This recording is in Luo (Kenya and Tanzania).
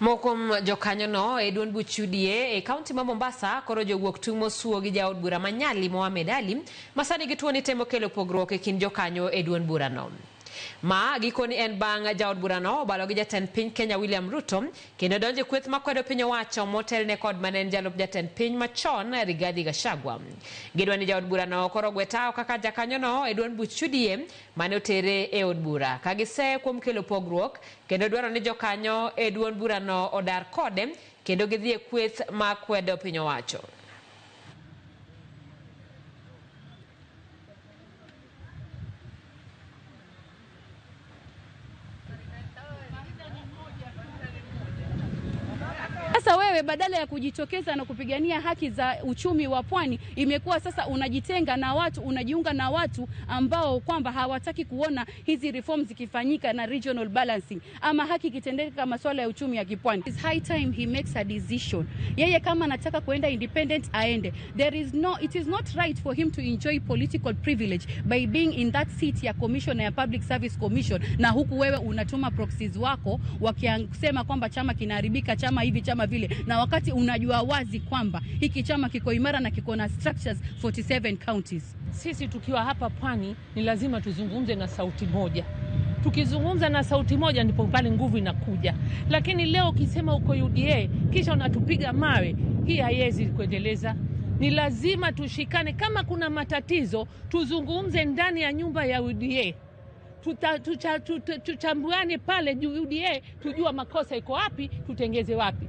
Moko kuom jokanyono e duond buch UDA e kaunti ma Mombasa koro jowuok tung' mosuo gi jaod bura ma Nyali Mohamed Ali ma sani gituo ni temo kelo pogruok e kind jokanyo e duond burano. Ma gikoni en bang' jaod burano obalo gi jatend piny Kenya William Ruto kendo donjo e kweth makwedo piny owacho motelne kod mane en jalup jatend piny machon Rigathi Gachagua. Gidwa ni jaod burano koro gwe tawo kaka jakanyono e duond buch UDA mane otere e od bura ka giseye kuom kelo pogruok kendo dwaro ni jokanyo e duond burano odar kode kendo gidhi e kweth makwedo piny owacho. Sasa wewe badala ya kujitokeza na kupigania haki za uchumi wa pwani, imekuwa sasa unajitenga na watu, unajiunga na watu ambao kwamba hawataki kuona hizi reforms zikifanyika na regional balancing ama haki ikitendeka masuala ya uchumi ya kipwani. It's high time he makes a decision. Yeye kama anataka kuenda independent aende. There is no, it is not right for him to enjoy political privilege by being in that seat ya commissioner ya Public Service Commission, na huku wewe unatuma proxies wako wakisema kwamba chama kinaharibika, chama hivi, chama vile, na wakati unajua wazi kwamba hiki chama kiko imara na kiko na structures 47 counties. Sisi tukiwa hapa pwani ni lazima tuzungumze na sauti moja. Tukizungumza na sauti moja ndipo pale nguvu inakuja. Lakini leo ukisema uko UDA kisha unatupiga mawe, hii haiwezi kuendeleza. Ni lazima tushikane. Kama kuna matatizo tuzungumze ndani ya nyumba ya UDA. Tuchambuane pale juu UDA, tujua makosa iko wapi, tutengeze wapi.